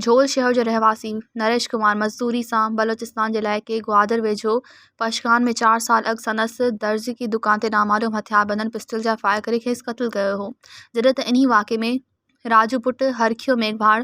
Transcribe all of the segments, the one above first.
جھول شهر جو رهواسي نريش ڪمار مزدوري سان بلوچستان جي علائقي گوادر ويجهو پشڪان ۾ چار سال اڳ سندس درزڪي دڪان تي نامعلوم هٿياربندن پسٽل جا فائر ڪري کيس قتل ڪيو هو جڏهن ته انهي واقعي ۾ راجو پٽ هرکيو ميگهواڙ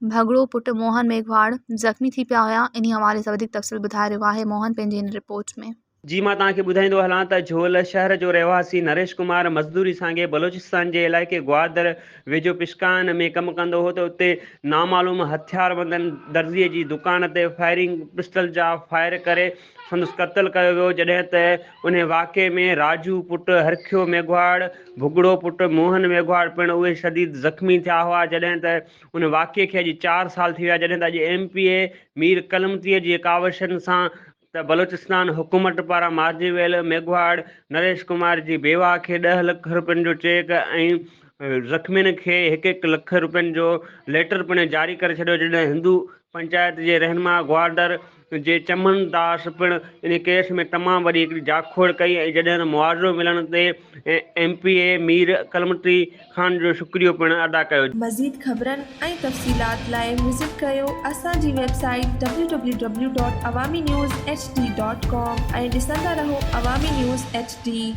ڀڳڙو پٽ موهن ميگهواڙ زخمي ٿي پيا هيا انهي حوالي سان وڌيڪ تفصيل ٻڌائي رهيو آهي موهن پنهنجي هن رپورٽ ۾. جي مان توهان کي ٻڌائيندو هلان ته جهول شهر جو رهواسي نريش ڪمار مزدوري سانگي بلوچستان جي علائقي گوادر ويجهو پشڪان ۾ ڪم ڪندو هو ته اتي نامعلوم هٿياربندن درزي جي دڪان تي فائرنگ پسٽل جا فائر ڪري سندس قتل ڪيو ويو جڏهن ته انهي واقعي ۾ راجو پٽ هرکيو ميگهواڙ، ڀڳڙو پٽ موهن ميگهواڙ پڻ اهي شديد زخمي ٿيا هئا جڏهن ته ان واقعي کي اڄ چار سال ٿي ويا جڏهن ته اڄ ايم پي اي مير ڪلمتي جي ڪاوشن سان ته بلوچستان حڪومت پاران مارجي ويل ميگهواڙ نريش ڪمار جي بيواهه کي ڏهه لک رپين جو چيڪ ۽ زخمين کي هڪ هڪ لک رپين جو ليٽر پڻ جاري ڪري ڇڏيو جڏهن هندو پنچائت جي رهنما گوادر جي چمن داس پڻ ان ڪيس ۾ تمام وڏي هڪڙي جاکوڙ ڪئي ۽ جڏهن معاوضو ملڻ تي M P A Mir Kalmati Khan جو شڪريو پڻ ادا ڪيو. مزيد خبرن ۽ تفصيلات لاء وزٽ ڪريو اسان جي website W W W dot Awami news H D dot com ۽ ڏسندا رهو عوامي نيوز ايڇ ڊي.